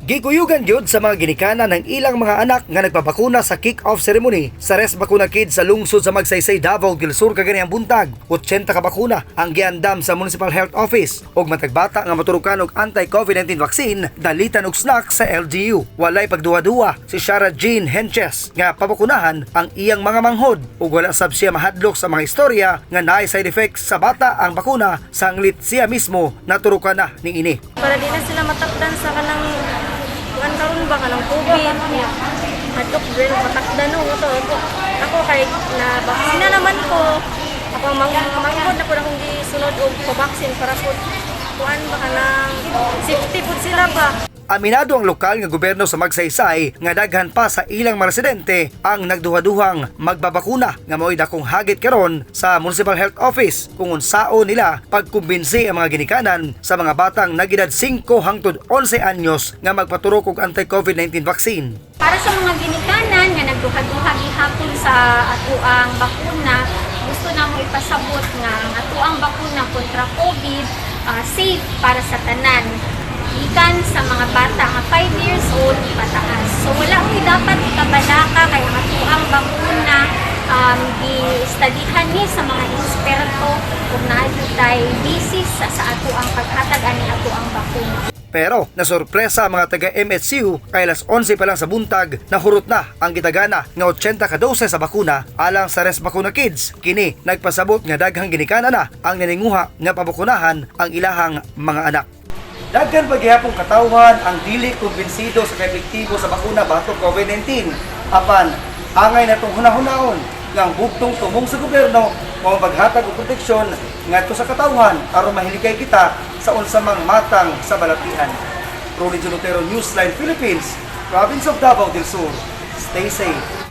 Gikuyugan gyud sa mga ginikanan ng ilang mga anak nga nagpabakuna sa kick-off ceremony sa Res Bakuna Kids sa lungsod sa Magsaysay, Davao del Sur kaganihang buntag. 80 ka bakuna ang giandam sa Municipal Health Office ug matag bata nga maturukan og anti-COVID-19 vaccine dalitan og snack sa LGU. Walay pagduha-duha si Shara Jean Henches nga pabakunahan ang iyang mga manghod ug wala sab siya mahadlok sa mga istorya nga naay side effects sa bata ang bakuna, sanglit siya mismo naturukan na niini. Para di na sila matakdan sa kanang kuan karon ba, kanang COVID niya. Hadlok din matakdan, no, to ako kay na baksina naman ko. Ako ang manghod na pud akong gisunod og pa-vaccine para pud kuan ba, kanang safety pud sila ba. Aminado ang lokal nga gobyerno sa Magsaysay nga daghan pa sa ilang mga residente ang nagduha-duhang magbabakuna nga mao'y dakong hagit karon sa Municipal Health Office kung unsaon nila pagkumbinsi ang mga ginikanan sa mga batang nagedad 5 hangtod 11 anyos nga magpaturok og anti-COVID-19 vaccine. Para sa mga ginikanan nga nagduha-duha gihapon sa atuang bakuna, gusto namo ipasabot nga ang atuang bakuna kontra COVID safe para sa tanan gikan sa mga bata nga 5 years old pataas. So wala mo'y dapat ikabalaka kay ang atuang bakuna gi-studyhan ni sa mga eksperto ug naa tay basis sa atuang paghatag ani atuang bakuna. Pero nasorpresa ang mga taga MHCU kay alas 11 pa lang sa buntag, nahurot na ang gitagana nga 80 ka dose sa bakuna alang sa Res Bakuna Kids. Kini nagpasabot nga daghang ginikanan na ang naninguha nga pabakunahan ang ilahang mga anak. Daghan pa gihapong katawhan ang dili kumbinsido sa kaepektibo sa bakuna batok COVID-19. Apan angay natong hunahunaon nga ang bugtong tumong sa gobyerno mao ang paghatag og proteksyon ngadto sa katawhan aron mahilikay kita sa unsa mang matang sa balatian. Rolly Junotero, Newsline Philippines, Province of Davao del Sur. Stay safe.